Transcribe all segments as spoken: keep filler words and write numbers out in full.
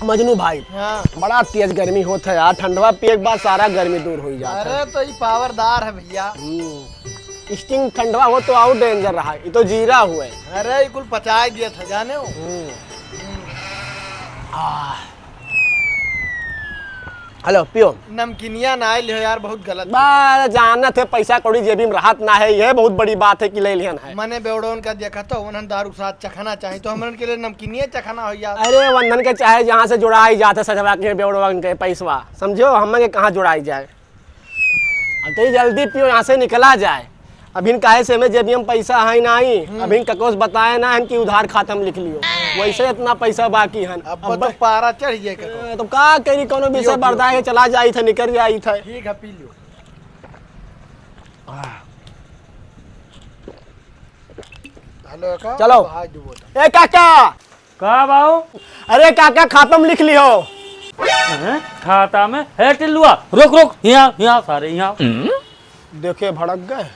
मजनू भाई, हाँ। बड़ा तेज गर्मी होत है यार, ठंडवा पिए के बाद सारा गर्मी दूर हो जाता है। अरे तो ये पावरदार है भैया। हम्म। स्टिंग ठंडवा हो तो और डेंजर रहा, ये तो जीरा हुए। अरे ये कुल पचाए दिया था जाने हो। हम्म। हम्म। आह। हेलो, पियो। नमकीनिया ना आइल हो यार, बहुत गलत। बा, जानत है, पैसा कौड़ी जेबी में रहत ना है, ये बहुत बड़ी बात है कि ले लिहन है। मने बेवड़ोन का देखा तो उन्हन दारू साथ चखना चाही, तो हमन के लिए नमकीनिया चखना हो यार। अरे, वंदन के चाहे जहाँ से जुड़ाई जात है, सजवा के बेवड़ोन के पैसवा, समझो, हमन के कहाँ जुड़ाई जाए। अब तो ये जल्दी पियो, यहाँ से निकला जाए। अभिन काहे से हमें जेबिया में पैसा है नाई, हम्म। अभिन ककोस बताए ना हन कि उधार खाता में लिख लियो, वैसे इतना पैसा बाकी हन। अब अब तो पारा चढ़ जाए कको। ए, तो का करी, कोनो विषय पियो, पियो, बर्दाश्त पियो। चला जाई था, निकल जाई था। ठीक है, पी लियो। आह। हेलो, का? चलो। भाई, दू बोतल। ए काका, का बाऊ? अरे काका, खाता में लिख लिहो। हैं? खाता में? हे टिल्लुआ, रुक, रुक, हियाँ, हियाँ, सारे हियाँ। देखे भड़क गए।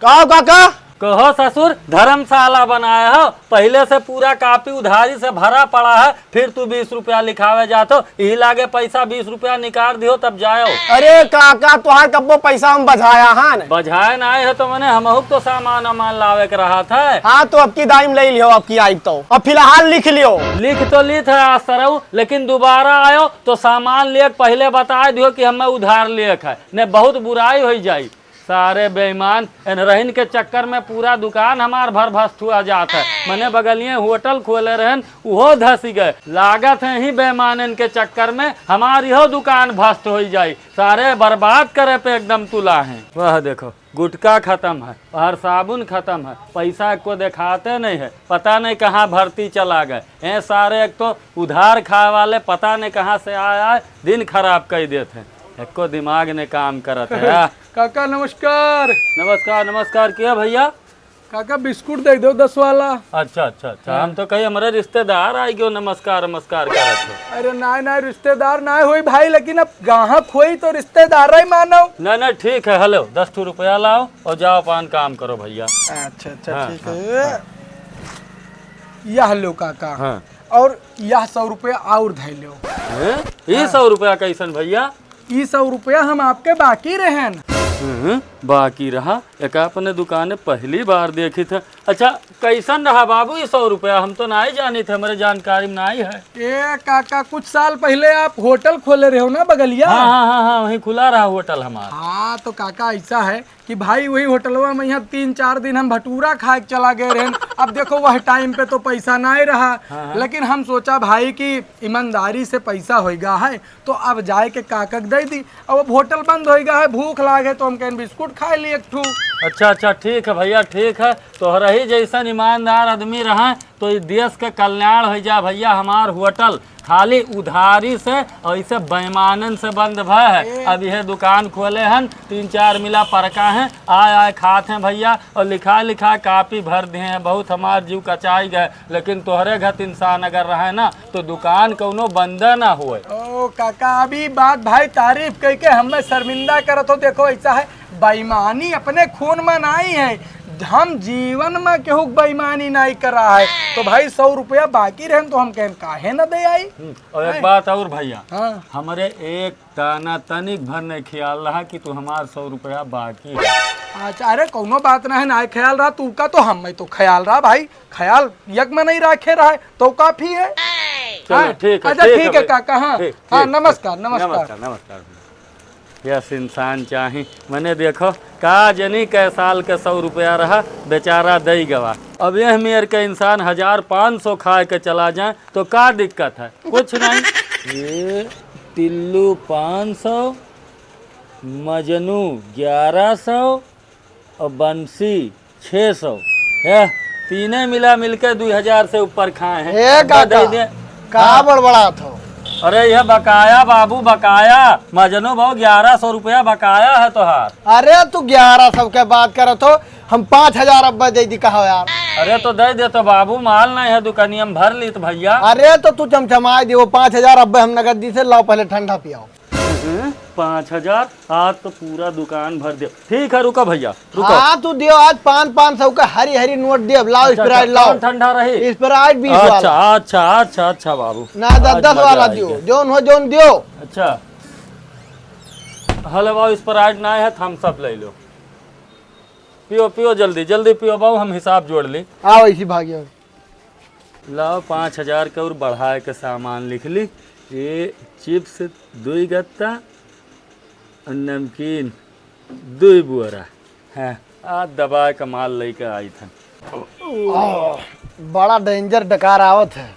का हो काका? कहो ससुर, धर्मशाला बनाए हो, पहिले से पूरा कापी उधारी से भरा पड़ा है, फिर तू बीस रुपया लिखावे जात हो, यही लागे पैसा बीस रुपया निकाल दियो तब जायो। अरे काका, तोहार कब्बो पैसा हम बझाया हन। बझाए ना आए हो तो मने हमहू तो सामान वामान लावे के रहा था। हाँ, तो अब की दाई में ले लियो, अब की आई तो। अब फिलहाल लिख लियो। लिख तो ली था आज सरऊ, लेकिन दोबारा आयो तो सामान लिए के पहिले बताए दियो कि हमें उधार लिए के है, ने बहुत बुराई हो जाई। सारे बेईमान, एनरहिन के चक्कर में पूरा दुकान हमार भर भस्त हुआ जात है। मने बगलिए होटल खोले रहन, उहो धसी गए। लागत है ही बेईमानन के चक्कर में हमार इहो दुकान भस्त होई जाई। सारे बर्बाद करे पे एकदम तुला हैं। वह देखो, गुटखा खतम है, हर साबुन खतम है, पैसा को देखाते नहीं है, पता नहीं कहाँ भर्ती चला गए। ए सारे, एक तो उधार खाए वाले पता नहीं कहाँ से आए आए, दिन खराब कर देते हैं, एको दिमाग ने काम करत है। काका नमस्कार। नमस्कार, नमस्कार। के भैया? काका बिस्कुट दे दो दस वाला। अच्छा, अच्छा, अच्छा। हाँ। हम तो कही हमरे रिश्तेदार आई गयो, नमस्कार, नमस्कार करत हो। अरे नाय, नाय, रिश्तेदार नाय होई भाई, लेकिन अब गाहक होई तो रिश्तेदार ही मानो। नहीं, नहीं, ठीक है, हेलो, दस ठो रुपया लाओ और जाओ अपन काम करो भैया। अच्छा, अच्छा, हाँ, ठीक हाँ, है। हाँ। यह लो काका। हाँ। और यह सौ रुपया और धै लो। हैं? ई हाँ। सौ रुपया कैसन भैया? ई सौ रुपया हम आपके बाकी रहन। हम्म, बाकी रहा? एका अपने दुकाने पहली बार देखी था। अच्छा, कैसन रहा बाबू ई सौ रुपया? हम तो नाई जानी थे, हमरे जानकारी में नाई है। ए काका, कुछ साल पहले आप होटल खोले रहे हो ना बगलिया? हाँ, हाँ, हाँ, हाँ, वहीं खुला रहा होटल हमार। हाँ, तो काका ऐसा है कि भाई वही होटलवा में यहाँ तीन चार दिन हम भटूरा खाए के चला गए रहन। अब देखो वह टाइम पे तो पैसा नाई रहा, हाँ, हाँ। लेकिन हम सोचा भाई कि ईमानदारी से पैसा होइगा है तो अब जाए के काका के दे दी। अब, अब होटल बंद होइगा है, भूख लागे तो हम कहन बिस्कुट खाए ली एक ठू। अच्छा, अच्छा, ठीक है भैया, ठीक है। तोहरा ही जैसन ईमानदार आदमी रहा तो ई देश के कल्याण हो जा भैया। हमार होटल खाली उधारी से और इसे बेईमानन से बंद भय है। ए। अब यह दुकान खोले हन, तीन चार मिला परका हैं, आए आए खात हैं भैया, और लिखा लिखा कापी भर दिए हैं। बहुत हमार जीव कचाई गए, लेकिन तोहरे घत इंसान अगर रहे ना तो दुकान कौनो बंद ना होए। ओ काका, अभी बात भाई तारीफ कह के हमें शर्मिंदा करत हो। देखो ऐसा है, बेईमानी अपने खून में नाई है। हम जीवन में केहू के बेईमानी नाई करा है। तो भाई सौ रुपया बाकी रहन तो हम कहन काहे न दे आई? हम्म, और एक हैं? बात और भैया, हाँ। हमरे एक दाना तनिक भर नहीं ख्याल रहा कि तू हमार सौ रुपया बाकी है। अच्छा, अरे कौनो बात नहीं, ना ख्याल रहा तू का, तो हमें तो ख्याल रहा भाई, ख्याल यक में नहीं रखे रहा है, तो काफी है। चलो, हाँ? ठीक है, अच्छा, ठीक है ठीक है भाई। काका, हाँ। ठीक, हाँ, ठीक, नमस्कार, ठीक। नमस्कार। नमस्कार, नमस्कार। यस इंसान चाही। मने देखो, का जनी कै साल के सौ रुपया रहा, बेचारा दई गवा। अब यह मेर के इंसान हजार पाँच सौ खाए के चला जाए, तो का दिक्कत है? कुछ नहीं। ये टिल्लू पाँच सौ, मजनू ग्यारह सौ और बंसी छह सौ। है, तीने मिला मिलके दो हजार से ऊपर खाए हैं। ए अब काका, दे दे। का हाँ। बड़बड़ात हो? अरे यह बकाया बाबू, बकाया। मजनू भाव ग्यारह सौ रुपया बकाया है तोहार। अरे तू ग्यारह सौ के बात करत हो, हम पाँच हजार अब्बे दे दी कहा यार। अरे तो दे दे तो बाबू, माल नहीं है दुकानिया में, भर ली तो भैया। अरे तो तू चमचमाए दे, वो पाँच हजार अब्बे हम नगद दी से, लाओ पहले ठंडा पियाओ। हम्म, पाँच हजार, आज तो पूरा दुकान भर दियो। ठीक है, रुको भइया, रुको। हाँ, तू दियो आज पाँच, पाँच सौ का हरी हरी नोट दियो। अब लाओ अच्छा, Sprite अच्छा, लाओ। कौन ठंडा रही? Sprite बीस वाला। अच्छा, अच्छा, अच्छा, अच्छा बाबू। ना, द-, आज दस मजा वाला आइगा। दियो, जौन हो जौन दियो। अच्छा, हलवा Sprite ना है, Thums Up ले लो। पियो, पियो, जल्दी, जल्दी पियो बाबू, हम हिसाब जोड़ ली। आओ, इसी भाग्य। लाओ, पाँच हजार के और बढ़ाए के सामान लिख ली। ये chips दुई गत्ता और नमकीन दुई बोरा। हाँ, आज दबाए के माल लेके आई था। आह, बड़ा danger डकार आवत है।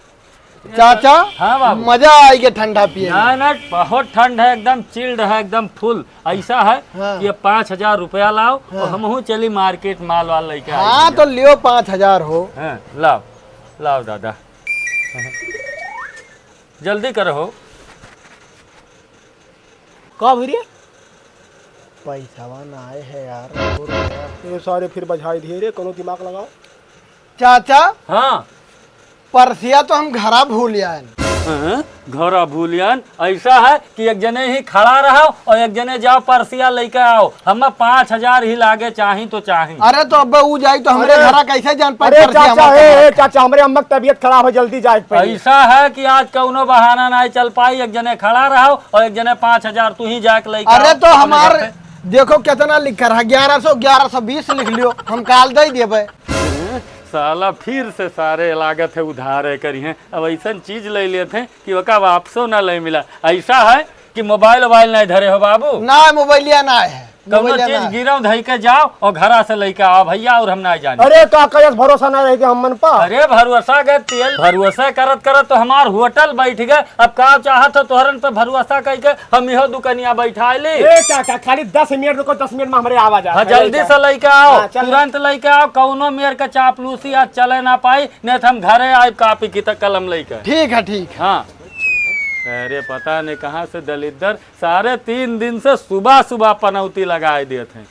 चाचा, हाँ बाबू। मजा आइगे ठंडा पिए में। ना, ना, बहुत ठंड है, एकदम chilled है, एकदम full। ऐसा है हाँ। कि ये पाँच हजार रुपया लाओ हाँ। और हमहू चली market माल वाल लेके आई हाँ, भइया। तो लियो पाँच हजार हो। हाँ, लाओ, लाओ दादा। जल्दी करो। का भइया? पैसावा ना आए है यार, और यार। ये सारे फिर बझाई दिए रे, कोनो दिमाग लगाओ। चाचा, हाँ। परसिया तो हम घरा भूल आएन। हाँ, घरा भूल आएन। ऐसा है कि एक जने ही खड़ा रहो और एक जने जाओ परसिया लेके आओ। हमें पाँच हजार ही लागे, चाही तो चाही। अरे तो अब ऊ जाई तो हमरे अरे, घरा कैसे जान पाई अरे परसिया चाचा, हमार ए, ए, कहाँ? चाचा, हमरे अम्मा के तबीयत खराब है, जल्दी जाए के पड़ी। ऐसा है कि आज कौनो बहाना नहीं चल पाई, एक जने खड़ा रहो और एक जने पाँच हजार तू ही जाके लेके अरे आओ तो अपने हमार घर से। देखो कितना लिख रहा, ग्यारह सौ, ग्यारह सौ बीस लिख लियो, हम काल दे देबे। साला फिर से सारे लागत है उधारे करिहैं। अब ऐसन चीज ले लेत हैं कि ओका वापसो ना ले मिला। ऐसा है कि मोबाइल वोबाइल नहीं धरे हो बाबू? ना, मोबाइलिया ना है। कौनो मोबाइलिया चीज ना है। गिरव धई के जाओ और घरा से लेके आओ भइया, और हम ना जाने। अरे काका, यस भरोसा ना रहे कि हम मन पा। अरे भरोसा गए तेल, भरोसा करत करत तो हमार होटल बैठ गए। अब का चाहत हो तोहरन पे भरोसा कई के हम इहो दुकनिया बैठा ली? ए काका, खाली दस मिनट रुको, दस मिनट में हमरे आवाज आ हाँ, जल्दी से लेके आओ, हाँ, चल। तुरंत लेके आओ। कौनो मेर के चापलूसी आज चले ना पाई, नहीं तो हम घरे आए कापी की कलम लेके। ठीक है, ठीक है। हाँ। अरे पता नहीं कहाँ से दलिद्दर सारे तीन दिन से सुबह सुबह पनौती लगाए देत हैं।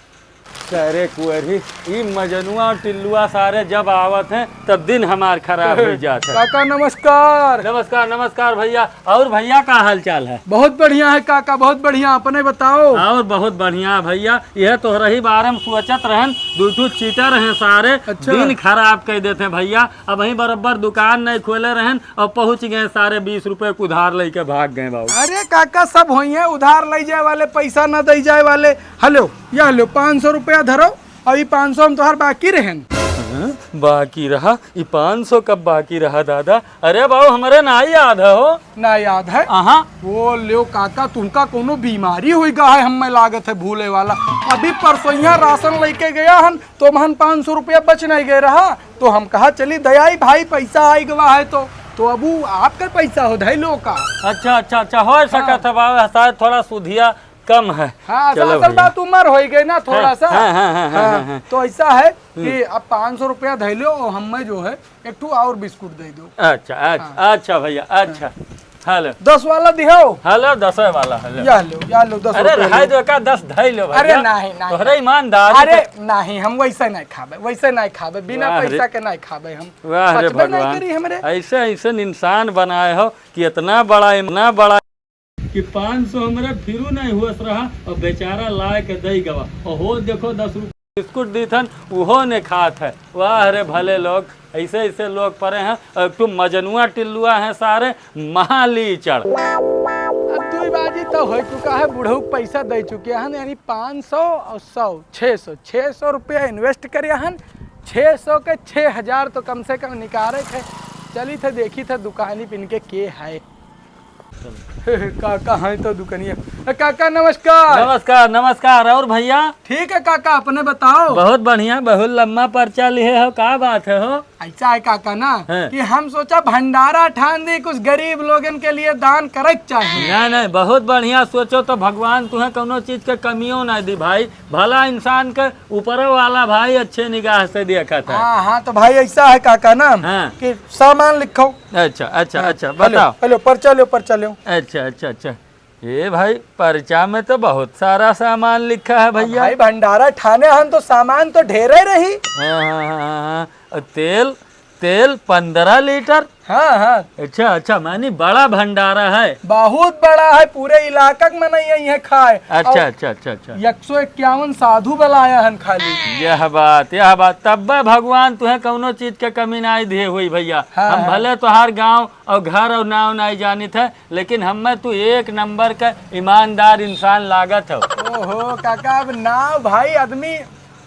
अरे कुंवरी, ई मजनुआ और टिल्लुआ सारे जब आवत हैं तब दिन हमार खराब हो जात है। काका नमस्कार। नमस्कार, नमस्कार भइया। और भइया का हाल चाल है? बहुत बढ़िया है काका, बहुत बढ़िया, अपने बताओ। और बहुत बढ़िया भइया, यह तोहरही बारे में सोचत रहन, दू ठो चीटर हैं सारे, अच्छा। दिन खराब कर देते हैं भइया। अबहीं बरोबर दुकान नहीं खोले रहन और पहुँच गए सारे बीस रुपये के उधार लेके भाग गए बाबू। अरे काका, सब होइहैं उधार ले जाए वाले, पैसा न दे जाए वाले। हेलो, या लो, पाँच सौ रुपया धरो, अभी पाँच सौ हम तोहार बाकी रहेन। हाँ, बाकी रहा? ई पाँच सौ कब बाकी रहा दादा? अरे बाबू, हमरे ना याद है हो। ना याद है? आहा। वो लो काका, तुमका कोनो बीमारी होई गा है, हमें लागत है भूले वाला। अभी परसोइया राशन लेके गया हन, तो महन पाँच सौ रुपया बच नहीं गए रहा, तो हम कहा चली दयाई भाई पैसा आई गवा है तो, तो अब वो आपका पैसा हो धई लो का। अच्छा, अच्छा, अच्छा, हो हाँ। सकत है बाबू, शायद थोड़ा सुधिया कम है। हाँ, चलो असल भैया। बात उम्र हो गई ना थोड़ा हाँ, सा। हाँ, हाँ, हाँ, हाँ, हाँ, हाँ, हाँ। तो ऐसा है हम्म। कि अब पाँच सौ रुपया धई लो और हमें जो है एक ठो और बिस्कुट दे दो। अच्छा, अच्छा, हाँ। अच्छा भैया, अच्छा। हाँ। हेलो। दस वाला दिहो। हेलो, दस वाला, हेलो। या लो, या लो, दस अरे, रुपया रहाई लो। दो का, दस धई लो भैया। अरे, नहीं, नहीं। तोहरे ईमानदारी अरे, के नहीं, हम वैसे नहीं खाबे, वैसे नहीं खाबे, बिना वाह रे। पैसा के नहीं खाबे हम। वाह रे पचबे नहीं भगवान। करी हमरे। ऐसे, ऐसे इंसान बनाए हो कि इतना बड़ा, इतना बड़ा कि पाँच सौ हमरे फिरू नहीं हुअस रहा और बेचारा लाए के दई गवा। और हो देखो दस रुपये बिस्कुट दी थन, उहो ने खात है। वाह रे भले लोग, ऐसे ऐसे लोग पड़े हैं। और तू मजनुआ टिल्लुआ है सारे, महालीचड़। अब दुई बाजी तो हो चुका है, बुढ़ऊ के पैसा दे चुके हैं, यानी पाँच सौ और सौ, छः सौ, छः सौ रुपया invest करे हन, छः सौ के छः हजार तो कम से कम निकाले थे। चली थे देखी थे दुकानी पे इनके के है। काका हैं तो दुकनिया। ए, काका नमस्कार। नमस्कार, नमस्कार। और भैया? ठीक है काका, अपने बताओ। बहुत बढ़िया, बहुत लम्बा पर्चा लिहे हो, का बात है हो? ऐसा है काका ना हाँ। कि हम सोचा भंडारा ठान दी, कुछ गरीब लोगन के लिए दान करे के चाहिए। नहीं, नहीं, बहुत बढ़िया सोचो तो भगवान तुम्हें कौनो चीज के कमियों ना दी भाई। भला इंसान के ऊपर वाला भाई अच्छे निगाह से देखत है। हाँ, हाँ, तो भाई ऐसा है काका ना हाँ। कि सामान लिखो। अच्छा, अच्छा, हाँ, अच्छा, हेलो, बताओ। हेलो, पर्चा लो, पर्चा लो। अच्छा, अच्छा, अच्छा। ए भाई, पर्चा में तो बहुत सारा सामान लिखा है अब भैया। भाई, भंडारा ठाने हन तो सामान तो ढेरे रही। हाँ, हाँ, हाँ, हाँ, हाँ। और तेल, तेल पन्द्रह लीटर? हाँ, हाँ। अच्छा, अच्छा, मानी बड़ा भंडारा है। बहुत बड़ा है, पूरे इलाका के मनई यहीं है खाए। अच्छा, और अच्छा, अच्छा, अच्छा। एक सौ इक्यावन साधु बलाया हन खाली। यह बात, यह बात, तब्बे भगवान तुहे कौनो चीज के कमी नाई दिए हुई भैया। हाँ, हम हाँ। भले तोहार गाँव और घर और नाव नाई जानित है, लेकिन हमें तू एक नंबर का ईमानदार इंसान लागत हो। ओहो काका, अब नाव भाई, आदमी,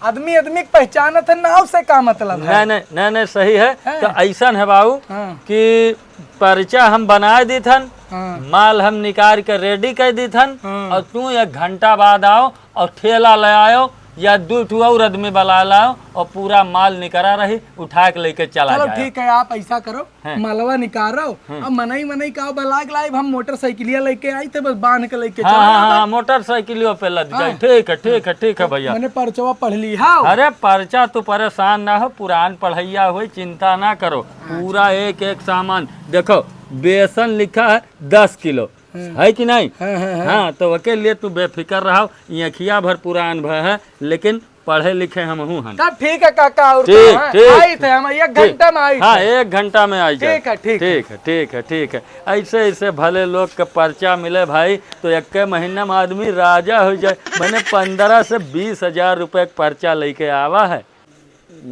आदमी, आदमी के पहचानत है, नाव से का मतलब है? नहीं, नहीं, नहीं, नहीं, सही है। हैं? तो ऐसन है बाबू हाँ। कि पर्चा हम बनाए दीथन, हाँ। माल हम निकाल के रेडी कर दीथन, हाँ। और तू एक घंटा बाद आओ और ठेला ले आयो या दू ठो और आदमी बुला लाओ और पूरा माल निकरा रही, उठा के लेके चला चलो जाए। ठीक है, आप ऐसा करो, हैं। मलवा निकारो, हम्म। अब मनई मनई का बलाक लाइब, हम मोटरसाइकिलिया लेके आई थे, बस बांध के लेके हाँ, चला हाँ, जाता। हाँ, मोटरसाइकिलियों पे लद जाए। हाँ। ठीक है, ठीक है, ठीक है भैया। मैंने पर्चवा पढ़ ली, हाँ। अरे पर्चा तू परेशान ना हो, पुरान पढ़ैया हुई, चिंता ना करो। हाँ, पूरा ठीक। एक एक सामान देखो, बेसन लिखा है दस किलो, हम्म। है कि नहीं? हाँ, हाँ, हाँ। हाँ, तो ओके लिए तू बेफिक्र रहो, ये अखिया भर पुरान भय है, लेकिन पढ़े लिखे हमहू हन। तब ठीक है काका, और ठीक, का है? ठीक, आई थे हम, एक ठीक। घंटा में आई हाँ, थे। एक घंटा में आई जाए। ठीक है, ठीक है। ठीक है, ठीक है, ठीक है। ऐसे, ऐसे भले लोग के पर्चा मिले भाई, तो एक महीना में आदमी राजा हो जाए। मैंने पन्द्रह से बीस हजार रुपए के पर्चा लेके आवा है।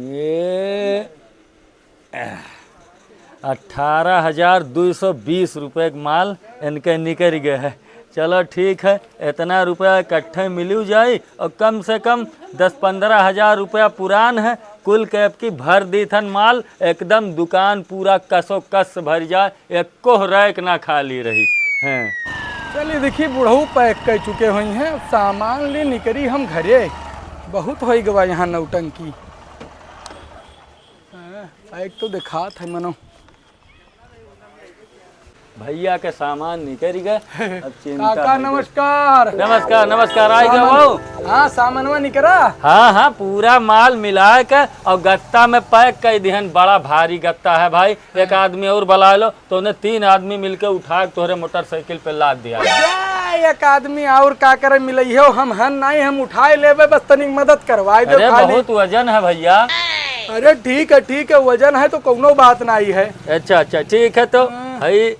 ये अठारह हजार दुई सौ बीस रुपये के माल इनके निकल गए है। चलो ठीक है, इतना रुपया इकट्ठे मिलू जाई और कम से कम दस पन्द्रह हजार रुपया पुरान है। कुल कैप की भर दीथन माल, एकदम दुकान पूरा कसो कस भर जाए, एको रैक ना खाली रही। हैं। चलिए देखिए, बुढ़ऊ पैक कर चुके हुई हैं, सामान ले निकरी हम घरे। बहुत होई गवा यहाँ नौटंकी। हाँ, पैक तो दिखात है मनो। भैया के सामान निकल गए, अब चिंता काका, नहीं। नमस्कार। नमस्कार, नमस्कार, आई गए सामान, बाबू। हाँ, सामानवा निकरा। हाँ, हाँ, पूरा माल मिला के और गत्ता में पैक कर दिहन, बड़ा भारी गत्ता है भाई। एक आदमी और बुला लो, तो उन्हें तीन आदमी मिलके उठा के तोहरे मोटरसाइकिल पे लाद दिया। जा, एक आदमी और का करे मिलई हो, हम हन नहीं, हम उठाए लेबे, बस तनिक मदद करवाए दो अरे खाली। बहुत वजन है भैया। अरे ठीक है, ठीक है, वजन है तो कौनो बात नहीं है। अच्छा, अच्छा, ठीक है, तो हाँ। हई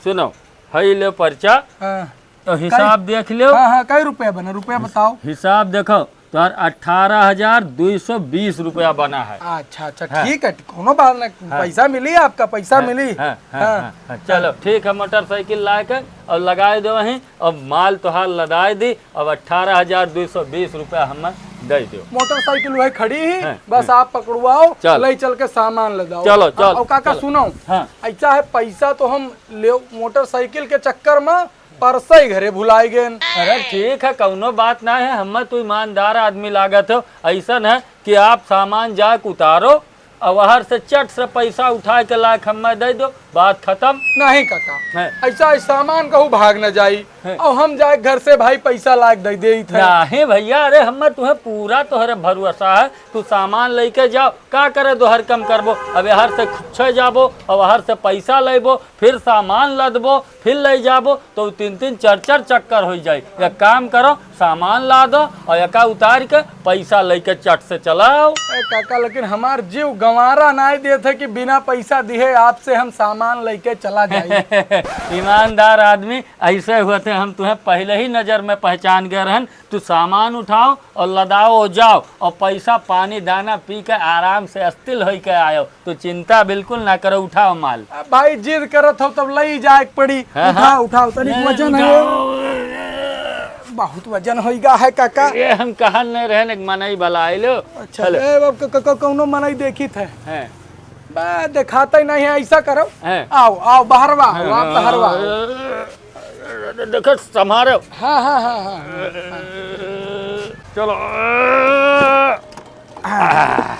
सुनो, हई ले पर्चा, हाँ। तो हिसाब कई, देख लो। हाँ, हाँ, कई रुपया बना, रुपया बताओ। हिसाब देखो, तोहर अठारह हजार दुई सौ बीस रुपया बना है। अच्छा, अच्छा, हाँ। ठीक है, कोनो बात ना, हाँ। पैसा मिली आपका, पैसा हाँ, मिली। हाँ, हाँ, हाँ। हाँ, हाँ, चलो, ठीक है, मोटरसाइकिल ला के और लगाए दो वहीं, और माल तोहार लदाए दी, अब अठारह हजार दुई सौ बीस रुपया हमें दे दो। मोटरसाइकिल वही खड़ी ही, हाँ, बस हाँ। आप पकड़वाओ, चल। ले चल के सामान लदाओ। चलो, अब, चल, अब काका चलो। सुनो, हाँ। ऐसा है, पैसा तो हम ले मोटरसाइकिल के चक्कर में परसई घरे भुलाई गेन। अरे ठीक है, कौनो बात ना है, हमें तू ईमानदार आदमी लागत हो। ऐसन है कि आप सामान जाके उतारो और वहर से चट से पैसा उठा के लाके हमें दे दो, बात खत्म। नहीं काका, हैं। ऐसा है, सामान कहूँ भाग न जाई हैं। और हम जाए घर से भाई पैसा लाके दे दे इथे। नहीं भैया, अरे हमें तुम्हें पूरा तोहरे भरोसा है, तू सामान लेके जाओ, का करे दोहर कम करबो। अब वहर से खुच्छे जाबो और वहर से पैसा लेबो, फिर सामान लदबो, फिर ले जाबो, तो तीन तीन चार चार चक्कर हो जाए। एक काम करो, सामान ला दो और एका उतार के पैसा लेके चट से चलाओ। ए काका, लेकिन हमार जीव गंवारा नाय देत है कि बिना पैसा दिए आपसे हम सामान लेके चला जाई। ईमानदार आदमी ऐसे हुए थे, हम तुम्हें पहले ही नजर में पहचान गए रहन। तू सामान उठाओ और लदाओ और जाओ और पैसा पानी दाना पी के आराम से अस्थिर होई के आयो। तू चिंता बिल्कुल ना करो, उठाओ माल। अब भाई जिद करत हो तब लई जाए के पड़ी। हाँ, उठाओ, हाँ। उठाओ, तनिक नहीं, वजन है। उठाओ। बहुत वजन होई गा है काका। ये हम कहन नहीं रहन, एक मनई बलाए लो। अच्छा, चलो। ए, अब क-, क-, क-, कौनो मनई देखी थे। हैं। बा, देखाता ही नहीं है, ऐसा करो। हैं। आओ, आओ, बहरवा आओ, हाँ, आप हाँ, बहरवा आओ। हाँ। देखो, संभारो। हाँ, हाँ, हाँ, हाँ, हाँ। चलो। हाँ।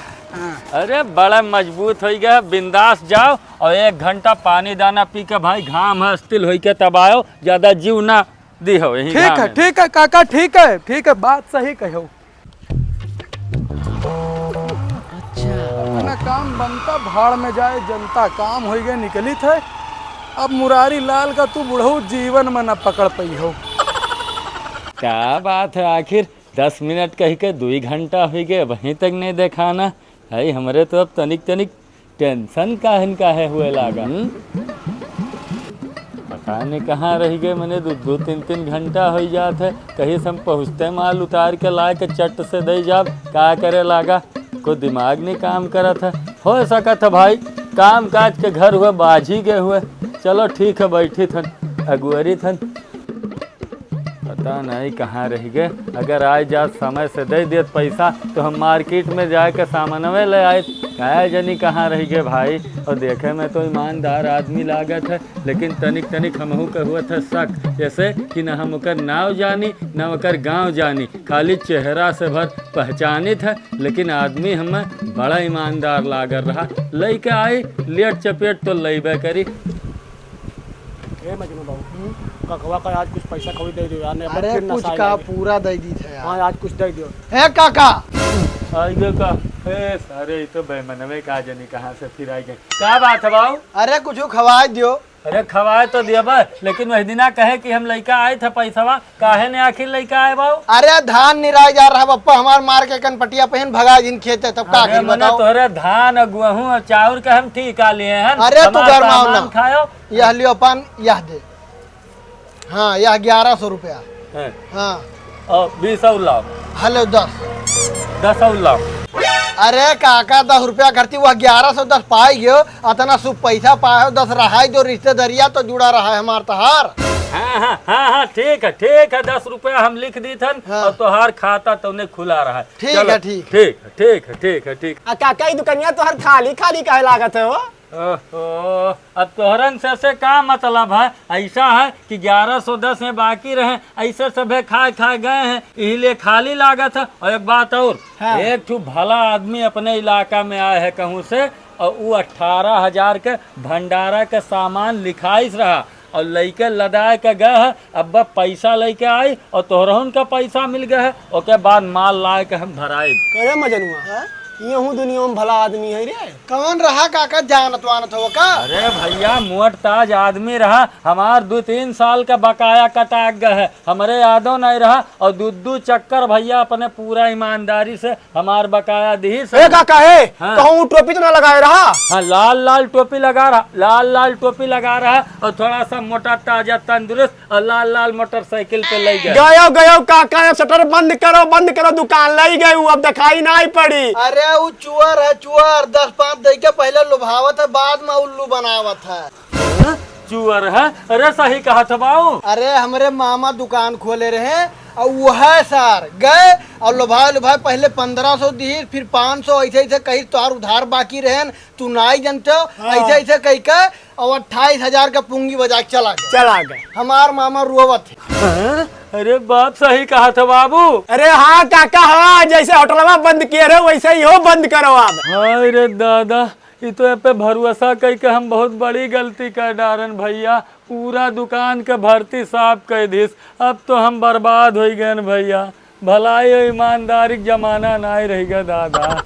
अरे, बड़ा मजबूत हो गया, बिंदास जाओ और एक घंटा पानी दाना पी के भाई, घाम है, अस्थिर होई के तब आयो, ज्यादा जीव ना दी हो यही ठीक घाम है, में। ठीक है काका, ठीक है, ठीक है, बात सही कहो। अच्छा। अपना काम बनता, भाड़ में जाए जनता, काम होई गए, निकलित है। अब मुरारी लाल का तू बुढ़ऊ जीवन में न पकड़ पई हो। का बात है, आखिर दस मिनट कही के दुई घंटा हुई गए, वहीं तक नहीं देखाना है। हमरे तो अब तनिक तनिक टेंशन काहन काहे हुए लागा? हम्म। पता नहीं कहाँ रहि गए, मने दू दू तीन तीन घंटा होइ जात है। कहीं से हम पहुँचते माल उतार के लाए के चट से दे जाब, का करे लागा? कोई दिमाग नहीं काम करत है। हो सकत है भाई, काम काज के घर हुए बाझी गए हुए। चलो ठीक है, बैठी थन, अगुअरी थन। पता नहीं कहाँ रहि गए। अगर आए जात समय से दे देत पैसा, तो हम मार्केट में जाए के सामानवे ले आए। काहे जनी कहाँ रहि गए भाई। और देखे में तो ईमानदार आदमी लागत है, लेकिन तनिक तनिक हमहू के हुआ था शक, जैसे कि न हम ओकर नाव जानी, न ओकर गाँव जानी, खाली चेहरा से भर पहचानित है। लेकिन आदमी हमें बड़ा ईमानदार लागल रहा। लइके आई, लेट चपेट तो लइबे करी। ए मजनू बाबू, हम्म? ककवा का आज कुछ पैसा कौड़ी दे दियो यार, नहीं, अरे फिर कुछ नशा का आएगा। पूरा दे दी थे यार। हाँ, आज कुछ दे दियो। ए काका! आइगे का? ए सारे, ये तो बेमनवे का जनी कहाँ से फिर आइगे। का बात है बाबू? अरे कुछ खवाए दियो। अरे खवाए तो दिया बा, लेकिन वही दिना कहे कि हम लइका आए थे पैसवा, काहे ने आखिर लइका आए बाबू? अरे धान निराई जा रहा बप्पा, हमार मार के कनपटिया पहन भगा जिन खेते, तब का अरे करी मने बताओ? तोहरे धान, गेहूं और चाउर के हम ठीका लिए हैं। अरे तू हमार गरमाओ सामान ना। खायो। यह लियो पान, यह दे। हाँ, यह ग्यारह सौ रुपया। हैं। हाँ। और बीस और लाओ। हलो, दस। दस और लाओ। अरे काका, दस रुपया करती, वह ग्यारह सौ दस पाई गयो, अतना शुभ पैसा पाए हो, दस रहाई दो, रिश्तेदरिया तो जुड़ा रहा है हमार तहार। हाँ, हाँ, हाँ, हाँ, ठीक है, ठीक है, दस रुपया हम लिख दी थन हाँ। और तोहार खाता तौने खुला रहा है। ठीक चलो, है, ठीक है। ठीक है, ठीक है, ठीक है, ठीक। आ काका, ई दुकनिया तोहर खाली खाली काहे लागत है हो? ओहो, अब तोहरन से, से का मतलब है? ऐसा है कि ग्यारह सौ दस में बाकी रहे, ऐसे सभे खाए खाए गए हैं, इसीलिए खाली लागत है। और एक बात और, हाँ। एक ठो भला आदमी अपने इलाका में आए है कहूँ से, और वो अठारह हजार के भंडारा के सामान लिखाइस रहा, और लइके लदाए के गए है, अब पैसा लइके आई और तोहरहुन का पैसा मिल गए है, ओके बाद माल लाए के हम भराइब। अरे मजनुआ, हाँ? येहू दुनिया में भला आदमी है रे। कौन रहा काका, जानत वानत हो का? अरे भैया, मोट ताज आदमी रहा, हमार दो तीन साल का बकाया कटा गए है, हमरे यादो नहीं रहा, और दू दू चक्कर भैया अपने पूरा ईमानदारी से हमार बकाया दिहिस। ए काका, ए, हाँ। कहूँ टोपी तो ना लगाए रहा? हाँ, लाल लाल टोपी लगा रहा, लाल लाल टोपी लगा रहा और थोड़ा सा मोटा ताजा तंदुरुस्त और लाल लाल मोटरसाइकिल पे ले गए। गयो, गयो काका, अब शटर बंद करो, बंद करो, दुकान ले गए, अब दिखाई नहीं पड़ी। अरे उ चुअर है, चुअर, दस पाँच दे के पहले लुभावत है, बाद में उल्लू बनावत है। हाँ? चुअर है? अरे सही कहा था बाऊ। अरे हमरे मामा दुकान खोले रहे और वह सार गए और लुभाए लुभाए पहले पन्द्रह सौ दी, फिर पाँच सौ, ऐसे ऐसे कही तोहार उधार बाकी रहे, तू नाई जनते हो, हाँ। ऐसे ऐसे कही के और अट्ठाईस हजार का पूंगी बजा के चला गए। चला गए। हमार मामा रोवत है। हाँ? अरे बाप सही कहा था बाबू। अरे हाँ काका, हाँ, जैसे होटलवा बंद किए रहे वैसे ही हो बंद करो आप। हाय रे दादा, ई तो ए पे भरोसा कई के हम बहुत बड़ी गलती कर डारन भैया। पूरा दुकान के भर्ती साफ कर दिस। अब तो हम बर्बाद हो गए भैया। भलाई और ईमानदारी के जमाना नाई रह गया दादा।